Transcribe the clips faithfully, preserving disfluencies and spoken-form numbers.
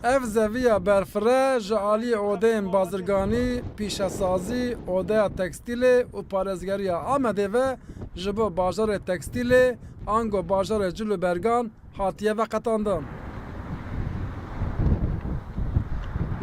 Ev zeviya berfireh ji aliyê odeyên bazirganî, pîşesazî, odeya tekstîlê û parêzgeriya Amedê ve ji bo bajarê tekstîlê ango bajarê Cilûbergan hatiye veqetandin.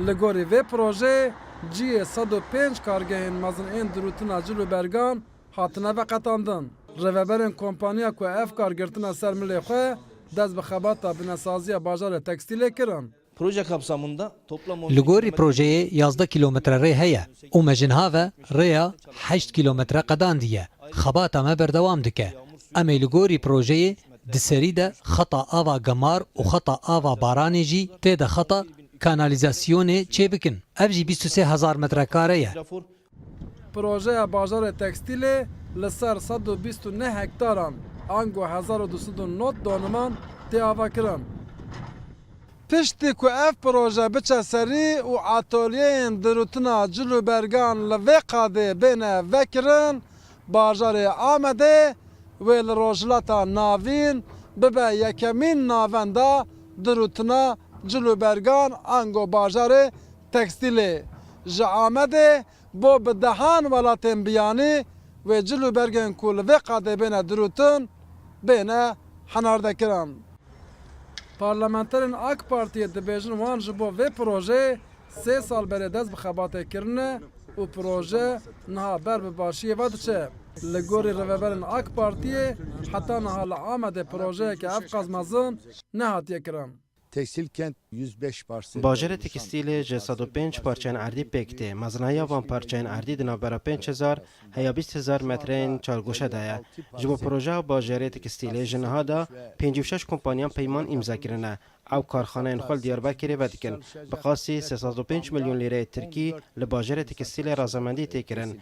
Li gorî vê projeyê cihê sed û pênc kargehên mezin ên dirûtina Cilûbergan hatine veqetandin. Rêveberên kompaniya ku ev kar girtine ser milê xwe, dest bi xebata binesaziya bajarê tekstîlê kirin. Proje kapsamında toplam Li gorî projeyê yazdeh kîlometre rê heye û me ji niha ve rêya heşt kîlometre qedandiye. Xebata me berdewam dike. Em ê li gorî projeyê di serî de xeta ava gemar û xeta ava baranê jî tê de xeta kanalîzasyonê çêbikin. Ev jî bîst û sê hezar metrekare ye. Projeya bajarê tekstîlê li ser sed û bîst û neh hektaran, ango hezar û du sed û nod doniman tê avakirin. Piştî ku ev proje biçe serî û atolyeyên dirûtina Cilûbergan li vê qadê bêne vekirin, bajarê Amedê wê li Rojhilata Navîn bibe yekemîn navenda dirûtina Cilûbergan ango bajarê tekstîlê. Ji Amedê bo bi dehan welatên biyanî wê Cilûbergên ku li vê qadê bêne dirûtin, bêne henardekirin. Parlamenterên AK Partiyê dibêjin wan ji bo vê projeyê sê sal berê dest bi xebatê kirine û proje niha ber bi başiyê ve diçe. Li gorî rêveberên AK Partiyê heta niha li Amedê projeyeke ev qas mezin nehatiye kirin. Tekstil kent yüz beş parsel. Bajarê tekstîlê ji sed û pênc parçeyên erdî pêk tê. Mezinahiya van parçeyên erdî di navbera pênc hezar heya bîst hezar metreyên çargoşe de ye. Ji bo projeya bajarê tekstîlê ji niha de pêncî û şeş kompaniyan peyman îmza kirine. Ew karxaneyên xwe li Diyarbekirê vedikin. Bi qasî sê sed û pênc milyon lîreyê tirkî li bajarê tekstîlê razamendî tê kirin.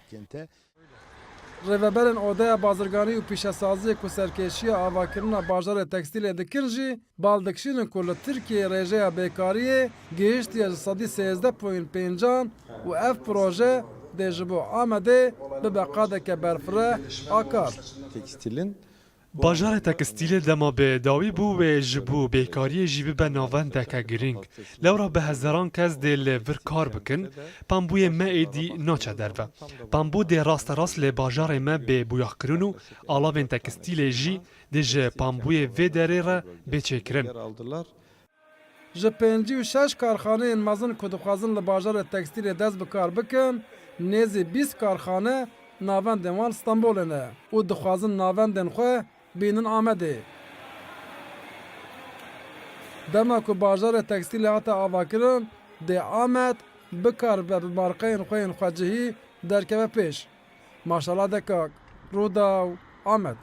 Rêveberên Odeya Bazirganî û Pîşesaziyê ku serkêşiya avakirina bajarê tekstîlê dikin jî, bal dikişînin ku li Tirkiyeyê rêjeya bêkariyê gihiştiye ji sedî sêzdeh point pêncan û ev proje dê ji bo Amedê bibe qadeke berfireh a kar. Tekstîlin Bajarê tekstîlê dema bi dawî bû wê ji bo bêkariyê jî bibe navendeke girîng. Lewra bi hezaran kes dê li vir kar bikin, pambûyê me êdî naçe derve. Pambû dê rasterast li bajarê me bê bûyaxkirin û alavên tekstîlê jî dê ji pambûyê vê derê re bê çêkirin. Ji pêncî û şeş karxaneyên mezin ku dixwazin li bajarê tekstîlê dest bi kar bikin, nêzî bîst karxane navendên wan Stenbolê ne û dixwazin navendên xwe bînin Amedê. Dema ku bajarê tekstîlê hate avakirin, dê Amed bikaribe bi markeyên xwe yên xwecihî derkeve pêş. Maşala Dekak, Rûdaw, Amed.